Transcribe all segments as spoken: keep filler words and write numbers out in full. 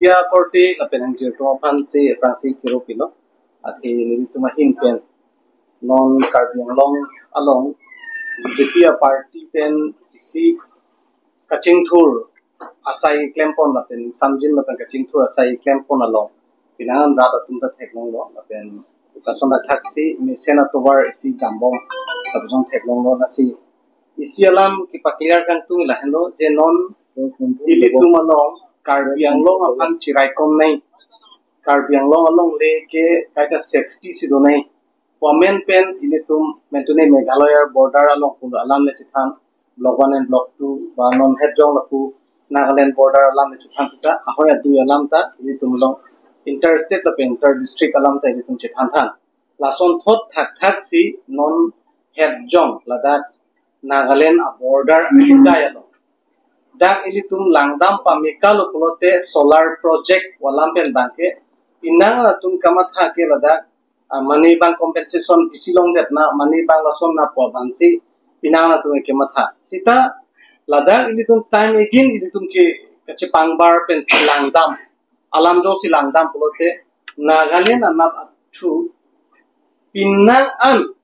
Media korte lapen angjir atum aphan si aphrangsi kero pilo. Athe nelitum ahin pen non Karbi Anglong along B J P a party pen isi kachingthur asai klempon lapen samjin lapen kachingthur asai klempon along penang an rat atum ta theklonglo lapen lason athaksi mesen atovar isi dambom lapen jong theklonglo. Lasi isi alam kepaclear kangtung lahenlo je non ilitum along Karbi Anglong aphan chiraikom nai, Karbi Anglong alongle ke kaita safety si do nai. Pu amen pen ilitum mentune Meghalaya border along pulo alam le chethan, block one and block two ba non het jong lapu Nagaland border alam le chethan sita, ahoi adui alam ta ilitum along interstate lapen inter district alam ta ilitum chethan than. Lason thot thakthak si non het jong ladak Nagaland a border ahitai along dak ilitum langdam pamekalo pulote solar project alam pen bangke penang atum kamatha ke ladak, ah, mane bang compensation isi longdet na, mane bang lason na pu abang si penang atum kematha. Sita ladak ilitum time again ilitum ke kachepangbar pen langdam alam jongsi langdam pulote Nagaland anat athu penang an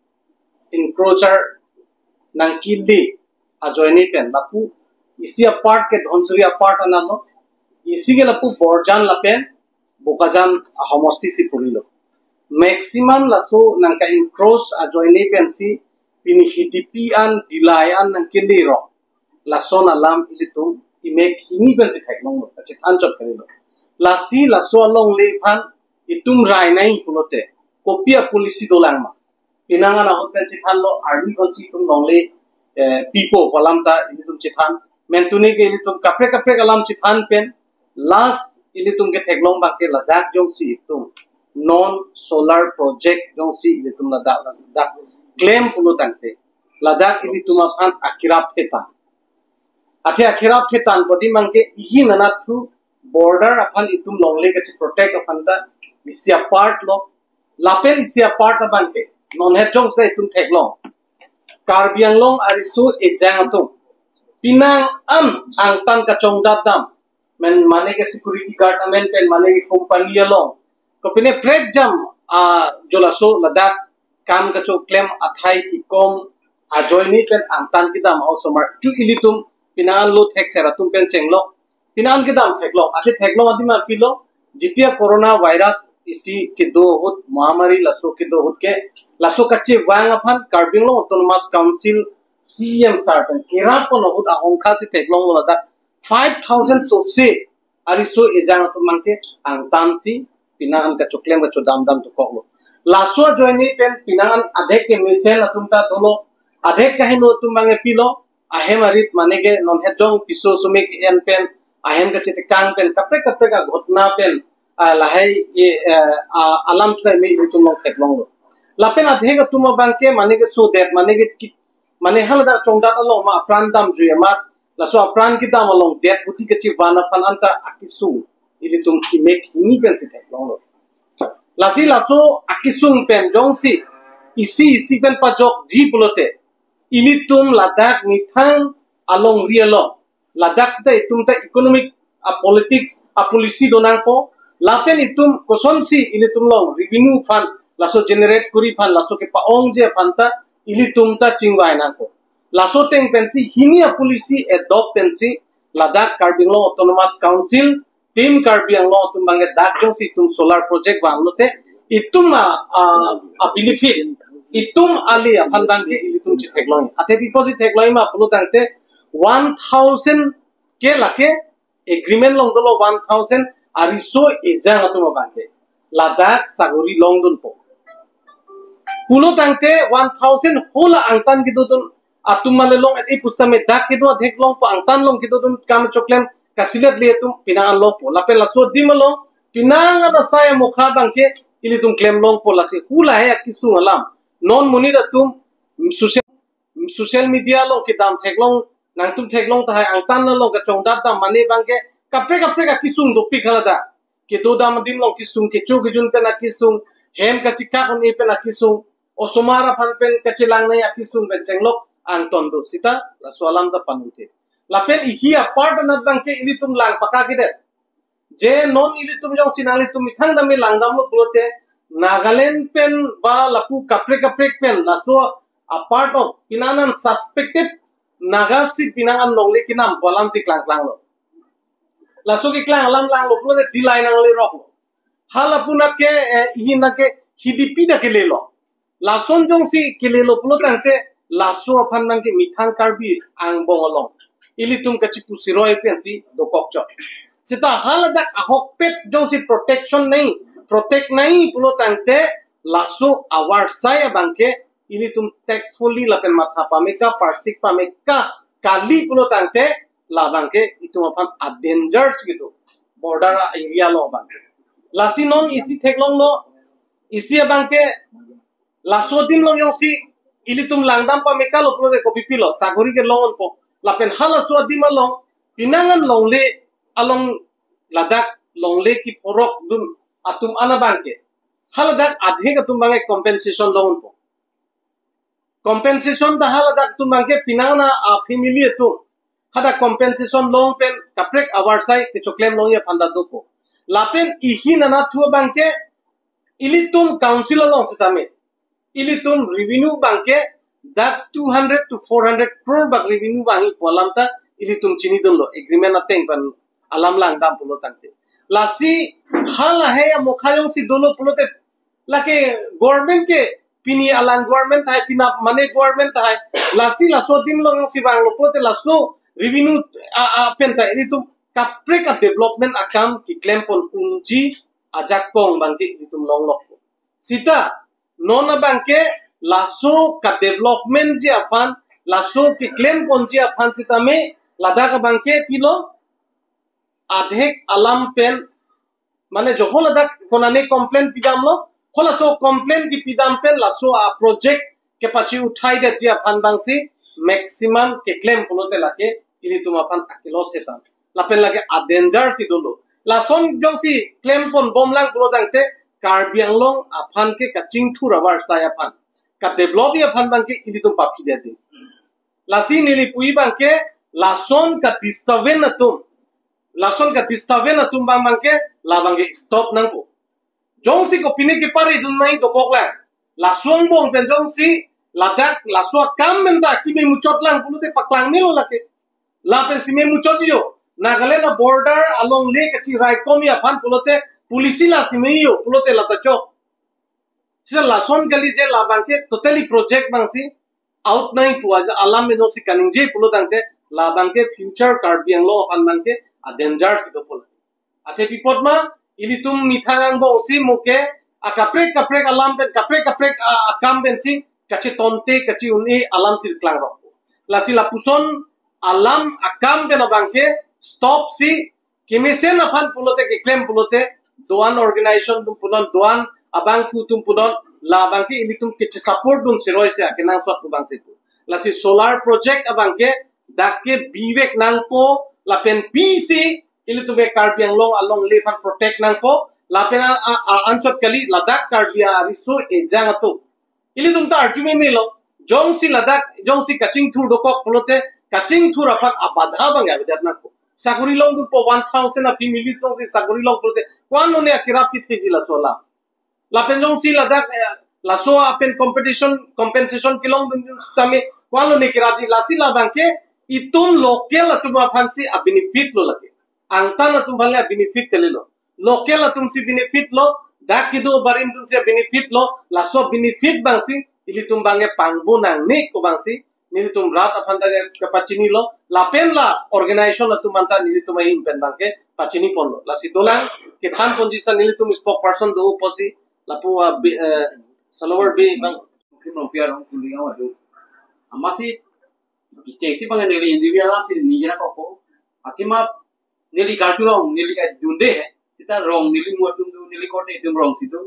encroacher nangkele ajoine pen lapu isi apart ke Dhansiri apart analo, isi ke lapu Borjan lapen Bokajan ahomosti si purilo. Maximum laso nangka encroach ajoine pensi pini Hidipi an Dillai an nangkele ro. Lason alam ilitum imek hini pensi theklonglo, kachethan chot kalilo. Lasi laso alongle aphan itum rai nai pulote kopi a policy dolang ma? Penang an ahut pen chethanlo army konsi itum longle, eh, pipo pu alam ta ilitum chethan. Mentune ke ilitum kaprek kaprek alam chethan pen last ilitum ketheklong bangke ladak jongsi itum non solar project jongsi ilitum ladak ladak klem pulo tangte ladak ilitum aphan akerap thetan. Athe akerap thetan podi mangke ihin anat thu border aphan itum longle kacheprotect aphan ta isi apart lo. Lapen isi apart abangke non het jongsi itum theklong, Karbi Anglong ariso ejang atum penang an angtan kachongdat dam, men mane ke security guard amen pen mane ke company along kopine prekjam, ah, jolaso ladak kam kachoklem athai kikom ajoine pen angtan kedam osomar chu ilitum penang an lo thekser atum pen chenglok penang an kedam theklong. Athe theklong adim apilo, jitia corona virus isi kedo ahut, mahamari laso kedo ahut ke laso kachevang aphan Karbi Anglong Autonomous Council C E M sir pen kerap pon ahut ahongkha si theklonglo ladak five thousand sose ariso ejang atum mangke angtan si penang an kachoklem kachodam dam tukoklo. Laso ajoine pen penang an adhek ke mesen atum ta dolo, adhek kaheno atum mangke pilo, ahem arit mane ke non het jong piso sumik en pen ahem kachetekang pen kaprek kaprek aghotna pen, ah, lahai, eh, ah, alam sita me itum long theklonglo. Lapen adhek atum abangke mane ke sodet mane ke ki mane haladak chongdat along ma apran damjui amat laso apran kedam along det buti kachevan aphan anta akesung ilitum imek hini pensi theklonglo. Lasi laso akesung pen jongsi isi isi pen pajokji pulote ilitum ladak methang alongri along ladak sita itum ta economic a politics a policy donangpo lapen itum kosonsi ilitum long revenue fund laso generate kuri aphan laso kepa-ongji aphan ta ilitum ta chingvai nangpo. Laso ateng pensi hini a policy adopt pensi ladak Karbi Anglong Autonomous Council, Team Karbi Anglong atum bangke dak jongsi itum solar project vanglote itum a, a, a benefit itum ali aphan bangke ilitum chetheklong. Athe pi apotsi theklong ma pulo tangte one thousand ke lake agreement long dolo one thousand ariso ejang atum abangke ladak sagori longdunpo. Pulo tangte one thousand hola angtan kedodun atum male long et-e pusitame dak kedo adhek longpo, angtan long kedodun kam choklem kasilet le atum penang an longpo. Lapen laso adim along penang an asai amokha bangke ilitum klem longpo. Lasi hula he akesung alam non monit atum social, social media along kedam theklong, nangtum theklong tahai angtan along kachongdat dam mane bangke kaprek kaprek akesung dopik haladak. Kedo dam adim along kesung, kecho kejun pen akesung, hem kachekak un-e pen akesung, osomar aphan pen kachelang nai akesung pen chenglok angton do sita laso alam ta panunte. Lapen ihi apart anat bangke ilitum lang paka kedet. Je non ilitum jongsi nanglitum methang dam langdamlo pulote, Nagaland pen ba lapu kaprek kaprek pen laso a part of pinangnan suspected Naga si pinangnan longle kenampo alam si klangklanglo. Laso keklang alam langlo pulote delay nangleroklo. Hala punat ke, eh, ihin nat ke H D P ta kelelo. Lason jongsi kelelo pulo tangte laso aphan nangke methang Karbi angbong along ilitum kachipu siroi pensi dokok chot. Seta haladak ahokpet jongsi protection nai, protect nai pulo tangte laso avar sai abangke ilitum tactfully lapen matha pameka, parsik pameka kali pulo tangte labangke itum aphan a danger gitu. Border area lo abangke. Lasi non isi theklonglo, isi abangke laso adim along jongsi ilitum langdam pamekalo pulote kopipilo, sagori kelong unpo. Lapen halaso adim along pinangnan longle along ladak longle kiphorok dun atum an abangke haladak adhek atum abangke compensation long unpo. Compensation ta haladak atum abangke pinangnan a family atum hadak compensation long pen kaprek avar sai kechoklem longji aphan ta dopo. Lapen ihin anatthu abangke ilitum council along setame ilitum revenue abangke dak two hundred to four hundred crore bak revenue vangji pu alam ta ilitum chinidunlo agreement ateng pen alam langdam pulo tangte. Lasi halahe amokha jongsi dolo pulote lake government ke pini alang government tahai, pinap mane government tahai, lasi laso adim along jongsi vanglo pulote laso revenue a, a pen ta ilitum kaprek a development akam keklem pon unji ajakong abangke ilitum longlok. Seta non abangke laso ka development ji aphan, laso keklem ponji aphan setame ladak abangke pilo adhek alam pen, mane joho ladak konane complain pidamlo, halaso complain kipidam pen laso a project kepachi uthai detji aphan abangsi maximum keklem pulote lake ilitum aphan akilo setan. Lapen lake a danger si dolo. Lason jongsi klem pon bomlang pulo tangte Karbi Anglong aphan ke kachingthur avar sai aphan, ka develop ji aphan abangke ilitum paphi detji. Lasi neli puji abangke lason ka disturbance atum, lason ka disturbance atum abang abangke labangke stop nangpo. Jongsi kopine kepare dun nai dokok lang. Laso angbong pen jongsi ladak laso akam pen ta keme muchot lang pulote paklang melo lake. Lapen si me muchot jo. Nagaland a border along le kachi raikom ji aphan pulote policy la si me jo pulote lata chok. Sisa lason kali je labangke totally project abangsi out nai pu aja alam meno si kaningje pulo tangte labangke future Karbi Anglong aphan abangke a danger si dopo. Athe pi apot ma ilitum methang angbong si mo ke akaprek kaprek alam pen kaprek kaprek a, akam pensi kachetonte kache-un-e alam si klangrok. Lasi lapuson alam akam pen abangke stop si kemesen aphan pulote keklem pulote do-an organization atum punon, do-an abangphu atum punon, labangke ilitum keche support dun siroi si akenangsot abangsi pu. Lasi solar project abangke dak ke bivek nangpo lapen bisi ilitum ke Karbi Anglong alongle aphan protect nangpo lapen a, a, a anchot kali ladak Karbi ariso ejang atum. Ilitum ta arju memelo. Jongsi ladak, jongsi kachingthur dokok pulote, kachingthur aphan abadha abang avedet nangpo. Sagori longdunpo one thousand a families jongsi sagori long pulote, ko-an lone akerap kitheji laso alam. Lapen jongsi ladak, eh, laso apen competition, compensation kelongdun setame, ko-an lone kerapji lasi labangke, itum local atum aphansi a benefit lo lake. Angtan atum aphan le a benefit kalilo. Local atum si benefit lo, dak kedo barim atum si benefit lo, laso benefit abangsi, ilitum abangke pangbo nangne ko abangsi, nelitum rat aphan ta kapachinilo, lapen la organization atum anta nelitum ahin pen abangke pachini ponlo. Lasi dolang, kethan ponji sa nelitum spokesperson do pusi, lapu, ah, bi-, eh, Salower Bey abang. Kim rong pia rong kuling awadu. Amatsi, kichengsi abang neli injury alam si nijera koko. Athema neli karjulong, neli kajunde, seta rong, neli muatum do, neli korte atum rong si do.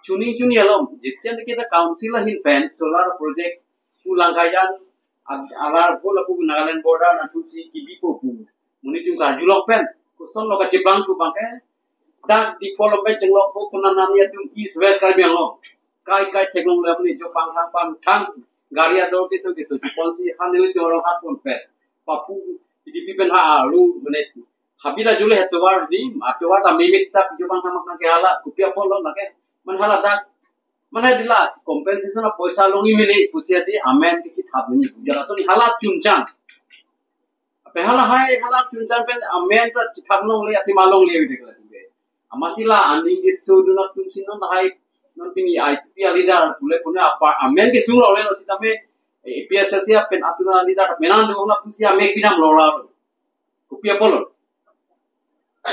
Chuni chuni alom, jetian kita council ahin pen solar project, pulang kajan, ad-, alar pula pu Nagaland border na tusi kibipo pu. Monit atum karjulong pen, kosonlo kacheplang pu abangke, dak Diphu along pen chenglokpo konat nani atum East West Karbi Anglong. Kai kai theklongle monit atum pangthang pangthang. Gari ador keso keso cheponsi, ha neli atum arong hat pon pen. Papu, idipi pen ha aru, mane, Habit ajule hetovar di, atovar ta meme sita pijobang thamak nang ke hala, kopi apotlo lake. Mane hala dak, mane dila compensation apoisa longji mene pusi adi amen kechethap ni. Jala son hala chunchang. Ape hala hai, hala chunchang pen amen ta chethap longle, athema longle, video kala tumbe. Amatsi la aning kesudun atum si non hai, non pini I P P leader pule pune apa, amen kesu longle lo sitame, eh, A P H L C pen atum leader, menan do na pusi amek pinam lora. Kopi apotlo.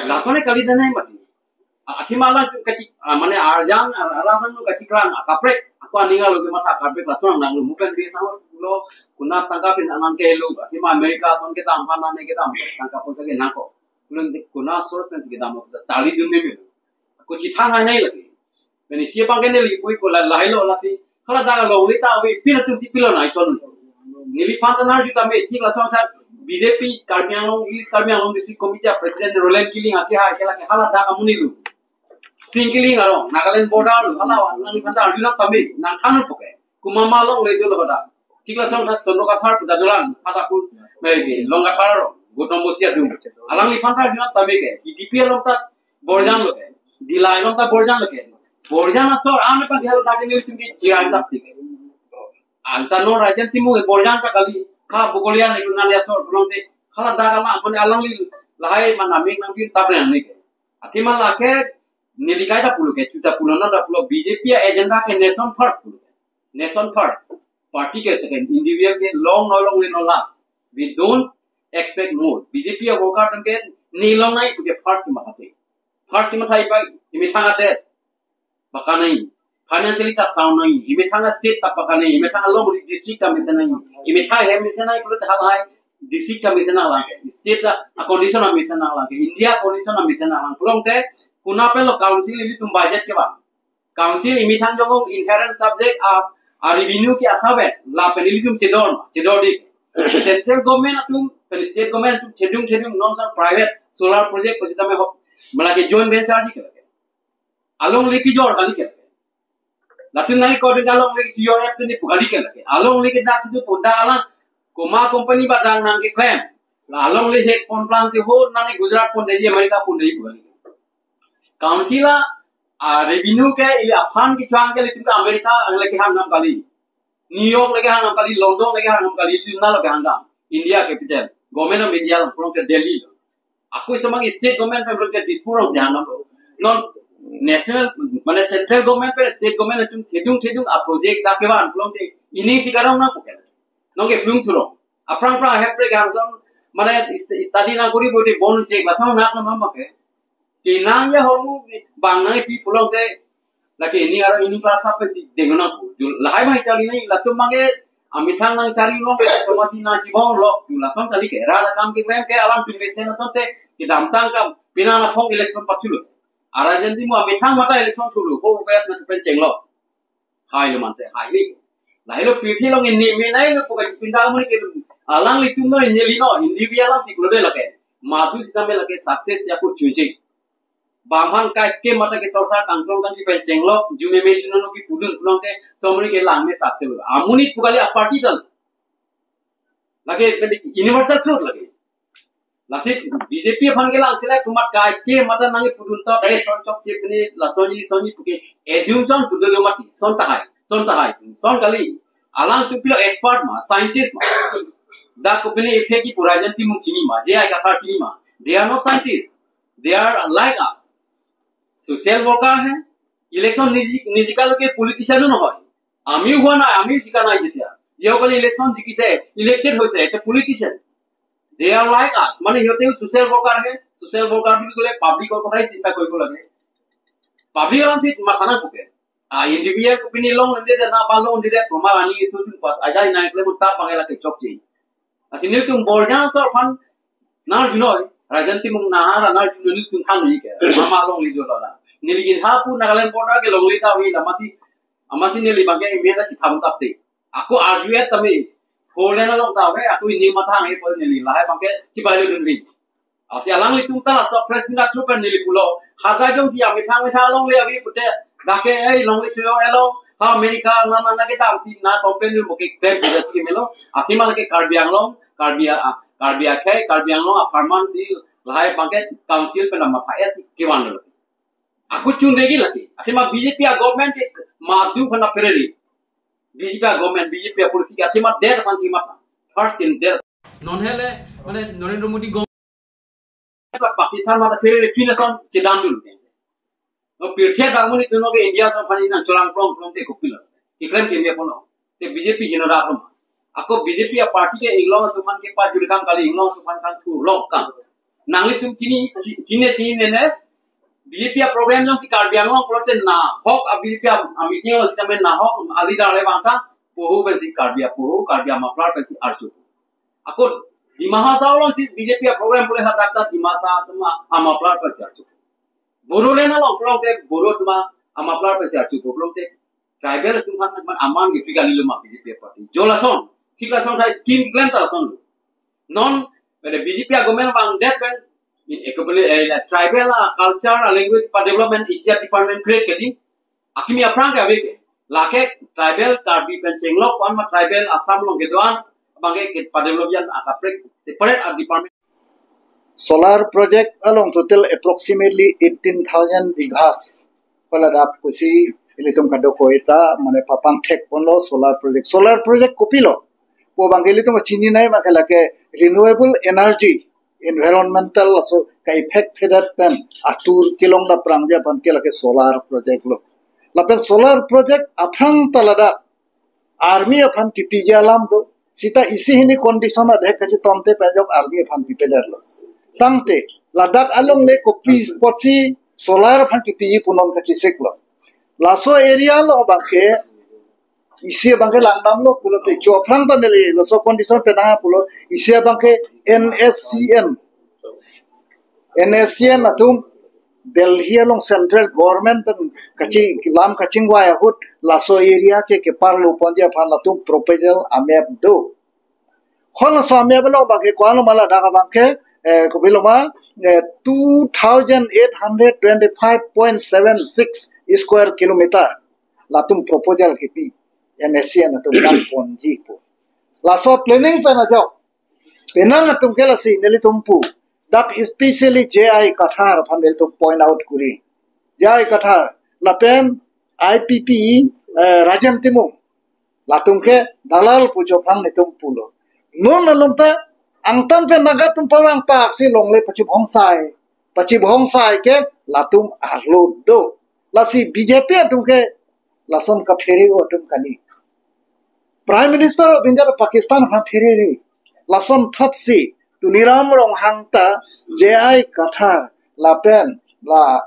Lason e kali danai mati. A-, athema lang kachik, ah, mane arjan, ar-, arjan nu kachiklang, akaprek, ako aning alo kematha akaprek lason nang lu mupen bi sama lo, kuna tangka pin anang ke lu, athema America son kedam, hana ne kedam, tangka pon sa ke nangkok. Kulun di kuna source pen si kedam, tali dun meme. Ako chethang hai nai lagi. Beni isi abang ke neli pui ko la lahai lo lasi. Hala dak longle ta ave pil atum si pilo nai chon. Neliphan ta nar juta me thik lason tha B J P Karbi Anglong East Karbi Anglong District Committee President Roland Killing ake ha ke lake hala dak amonit lo. Sing Killing arong Nagaland border lo hala nangliphan ta arjulap tame nangthan poke. Kumama longle dolo dak. Thik lason tha Sondro Kathar puta dolang hala pu me Long Kathar arong Gautam Bosti atum. Alangliphan ta arjulap tame ke. B J P along ta borjan lo ke. Dillai along ta borjan lo ke. Borjan asor an pan di hala dak nelitum ke chiran tap tik. Anta non Rajen Timung ke borjan ta kali. Ha Bokolia ne kunan ya asor pulote. Hala dak ala mane alangli lahai man amek nangpi tap nang ne ke. Athema lake neli kaita pulo ke, chuta pulo na da pulo B J P agenda ke nation first pulo. Nation first. Party ke second, individual ke long no long no last. We don't expect more. B J P worker atum ke ne longnai puke first ke mathate. First ke mathai pa imethang ate pakanai. Financially ta sound nai. Imethang state ta pakanai. Imethang along district ta mesen nai. Imethang hem mesen nai pulo ta halai district ta mesen nai lang. State ta a condition ta mesen nai lang. India condition ta mesen nai lang. Pulote kuna pelo council ilitum budget ke ba. Council imethang jongong inherent subject a, a revenue ke asap e. Lapen ilitum chedor, chedor di. Central government atum, pen state government atum chedung chedung non sa private solar project ko sitame ho. Malake joint venture di ke. Alongle kejor kali ke. Latum nang ko ding alongle kejor atum ni pu kali ke. Alongle ke dak situ pu dak alang koma company ba dang nangkeklem. La alongle hek pon plang si ho nang Gujarat pon dei America pon dei pu kali. Council a, a revenue ke ili aphan kechang ke ilitum ke America angle kehang nam kali. New York le kehang nam kali, London le kehang nam kali, ilitum na lo kehang dam. India capital, government of India lo, pulote Delhi lo. Ako isomang state government pen pulote Dispur along si hang nam lo. Non national, mane central government pen state government atum thedung thedung a project dak kevan pulote ini si karong na puke. Nonke plung surong. Aphrang phrang hepre kehang son, mane ist-, study nangkori bote bon chek ba son nak na mama ke. Kenang ya hormu bang nangpi pulote lake ini aro ini kelas apa si deng nang pu. Jul lahai mai chari nai latum mange amethang nangchari long, tomasi nangchibong lo. Jul lason kali ke ra kam keklem ke alam pin mesen asonte kedamtang kam pinang aphong election pathulo. Arajen di mo amethang mata election thulo. Ko U P S na pen chenglo. Hai lo mante, hai lo. Lahai lo pirthe along ini menai lo puka chipinda amonit ke alanglitum no ini lino, ini biya lang si kulo de lake. Madu sitame lake success ya ko chunche. Bamhan ka ke mata ke sorsa kangtong kan di pen chenglo, jume me juno no ki pudun pulote, somri ke lang me success lo. Amonit pu kali a party dal. Lake, lake universal truth lake. Lasi B J P aphan ke lang sila kumat kai ke mata nangpudun ta, eh, son chokche pini, la sonni, sonni puke, assumption pudun lo mati, son tahai, son tahai, son kali. Alangtum pilo expert ma, scientist ma. Dak kopine effect kipu Rajen Timung chini ma, J I Kathar chini ma. They are not scientists. They are like us. Social worker hai. Election niji-, nijikal ke politician no hoy. Ami hua na, ami jika nai jetia. Jeo kali election jikise, elected hoise, ekta politician. They are like us. Mane sihote social worker hai, social worker bili kole public or kothai chinta koribo lage. Public alam si masana puke. A individual kopine long nende de na ba long nende de poma ani isu tun pas ajai nai kle mutta pangela ke chokche. Lasi nelitum borjan asor aphan nang junoi, Rajen Timung nahar nang junoi nelitum than ni ke. Mama longle jo la. Neli gin hapu Nagaland border ke longle ta wi la masi, amasi neli bangke imi ta chitham tapte. Ako arju et tame. Holen along ta we, ako ini matha ngai pol neli lahai bangke chibai lo dun ri. Lasi alanglitum ta laso press meet through pen neli pulo. Haga jongsi amethang methang alongle avi pute. Dake ei longle chuyo elo. Ha America na na na ke dam si na company mo ke tem bi si melo. Athema ke Karbi Anglong, Karbi a, Karbi akhei, Karbi Anglong a farmer si Lahai abangke council pen amatha es kevan lo. Ako chun degi lagi. Akhir ma B J P a government ke madu khana pereri. B J P a government, B J P a policy ke akhir ma der aphan si matha. First in der. Non hele, mane Narendra Modi government Pakistan mata pereri pinason chedan dulu. No pirthe damuni tuno ke India so pani nang cholang prong prong te kopilo. Keklem ke India kono. Te B J P hino da kono. Ako B J P a party ke inglong suman ke pa juri kam kali inglong suman kan thu long kan. Nanglitum chini chi- chini chini nene B J P a program jongsi Karbi Anglong pulote nahok a B J P a meeting lo sitame nahok a leader le bangta poho pensi Karbi a poho Karbi a muffler pensi arju. Ako Dima Hasao alongsi B J P a program pule hadak ta Dima Hasao atum a muffler pensi arju. Bodoland along pulote Bodo atum a muffler pensi arju pulote tribal atum aphan man aman kipi kali lo ma B J P party. Jo lason, thik lason hai scheme plan ta lason lo. Non pada B J P a government vangdet pen in ekobele eh, la tribal a culture a language pa development isi a department create kedi. Akimi aphrang ke ave ke. Lake tribal Karbi pen chenglok wan ma tribal Assam along kedo-an abangke ke pa development akaprek separate a department. Solar project along total approximately eighteen thousand bighas. Pu ladak pusi ilitum kadokave ta mane papangthek ponlo solar project. Solar project kopilo? Pu abangke ilitum chinine abangke lake renewable energy, environmental laso ka-effect phedet pen atur kelong dam prangji aphan ke lake solar project lo. Lapen solar project aphrang ta ladak army aphan kipiji alam do. Sita isi hini condition adhek kachetomte pen ajok army aphan pipedet lo. Tangte ladak alongle kopi apotsi solar aphan kipiji pu non kachesik lo. Laso area along abangke isi abangke langdamlo pulote jo aphrang ta neli laso condition penang pulo isi abangke N S C N. N S C N atum Delhi along central government pen kachi lam kachingvai ahut laso area ke keparlo ponji aphan latum proposal amep do. Hon laso amep along abangke ko-an lo ma ladak abangke eh, kopilo ma eh, two thousand eight hundred twenty-five point seven six square kilometer latum proposal kipi N S C N atum kan ponji pu. Laso planning pen ajok penang atum ke lasi nelitum pu. Dak especially J I Kathar aphan nelitum point out kuri. J I Kathar lapen I P P eh, Rajen Timung. Latum ke dalal pu jo aphrang nelitum pulo. Non along ta angtan pen Naga atum pavang pak si longle pachibhongsai. Pachibhongsai ke latum arlo do. Lasi B J P atum ke lason kaphere atum kali. Prime Minister of India Pakistan aphan pherere. Lason thotsi Tuliram Ronghang ta J I Kathar lapen la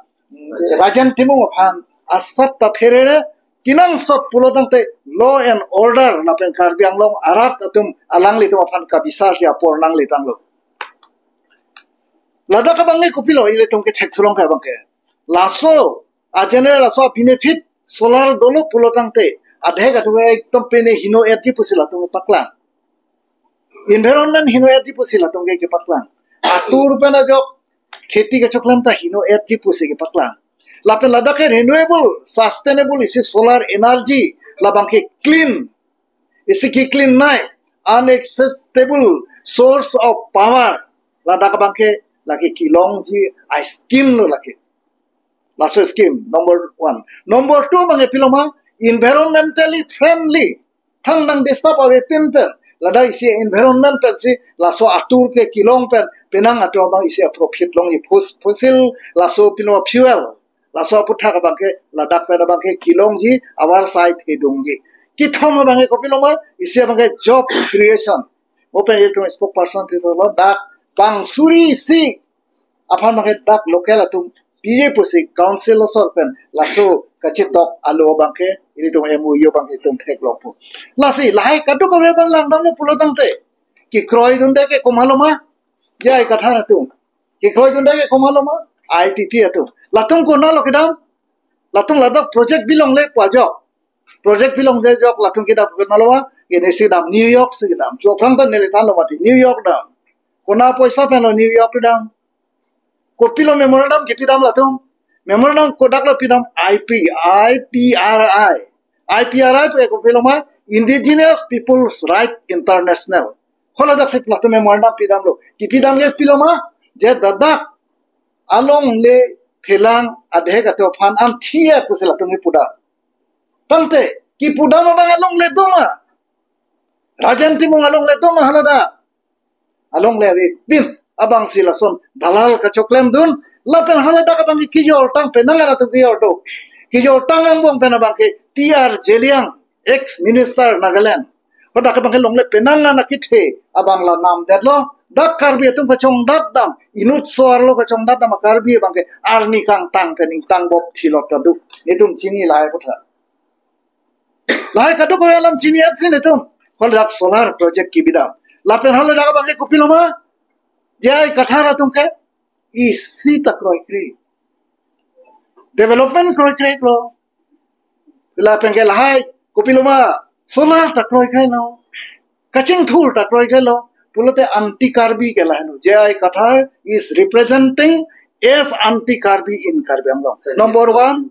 Rajen Timung aphan asap ta pherere kenangsot pulo tangte law and order lapen Karbi Anglong arat atum alanglitum aphan kabisar si apor nangletanglo. Ladak abangke kopilo ilitum kethek thulong ke abangke. Laso a general laso a benefit solar dolo pulo tangte adhek atum ekdom pene hino etji pusi latum paklang. Environment hino etji pusi latum ke paklang. Atur pen ajok kheti kachoklem ta hino etji pusi ke paklang. Lapen ladak ke renewable, sustainable isi solar energy labangke clean. Isi ke clean nai, unacceptable source of power. Ladak abangke lake kelongji a scheme lo lake. Laso scheme number one. Number two abangke pilo ma environmentally friendly. Thang nang disturb ave pin pen. Ladak isi environment pensi laso atur ke kelong pen penang atum abang isi profit longji fos- fossil laso pilo ma fuel. Laso aputhak abangke ladak pen abangke kelongji avarsai thedungji. Kethom abangke kopilo ma isi abangke job creation. Mo pen ilitum spokesperson titolo dak bang suri isi aphan abangke dak local atum piji pusi council asor pen laso kachetok alo abangke ilitum M O U abangke itum theklongpo. Lasi lahai kadokave abang langdamlo pulo tangte kekroidunde ke komatlo ma? J I Kathar atum. Kekroidunde ke komatlo ma? I P P atum. Latum konatlo kedam? Latum ladak project bilongle pu ajok. Project bilongle ajok latum kedam konatlo ma? Kene si dam New York si kedam. Jo aphrang ta neli thanlo mati New York dam. Konat apoisa penlo New York dam? Kopilo memorandum kipidam latum? Memorandum kodaklo pidam? I P, I P R I. I P R I pu kopilo ma Indigenous Peoples Right International. Hala dak si latum memorandum pidamlo. Kipidam ke pilo ma je ladak alongle phelang adhek atum aphan an thi-et pusi latum kipudam. Tangte kipudam abang alongle do ma? Rajen Timung alongle do ma haladak? Alongle ave. Pin abangsi lason dalal kachoklemdun. Lapen haladak abang ke kijortang penang arat kijor do. Kijortang angbong pen abang ke T R Zeliang, ex minister Nagaland. Hadak abang ke longle penang an akethe abang la namdetlo. Dak Karbi atum kachongdatdam, inut so-arlo kachongdatdam a-Karbi abang ke arni kangtang pen ingtang bop thilot ta do. Netum chini lahai puthot. Lahai kadokave alam chini-et si netum. Haladak solar project kebidam. Lapen haladak abang ke kopilo ma? J I Kathar atum ke isi ta kroikre. Development kroikre lo. Lapen ke lahai kopilo ma? Solar ta kroikrelo. Kachingthur ta kroikrelo. Pulote anti Karbi ke lahai lo. J I Kathar is representing as anti Karbi in Karbi Anglong. Number one,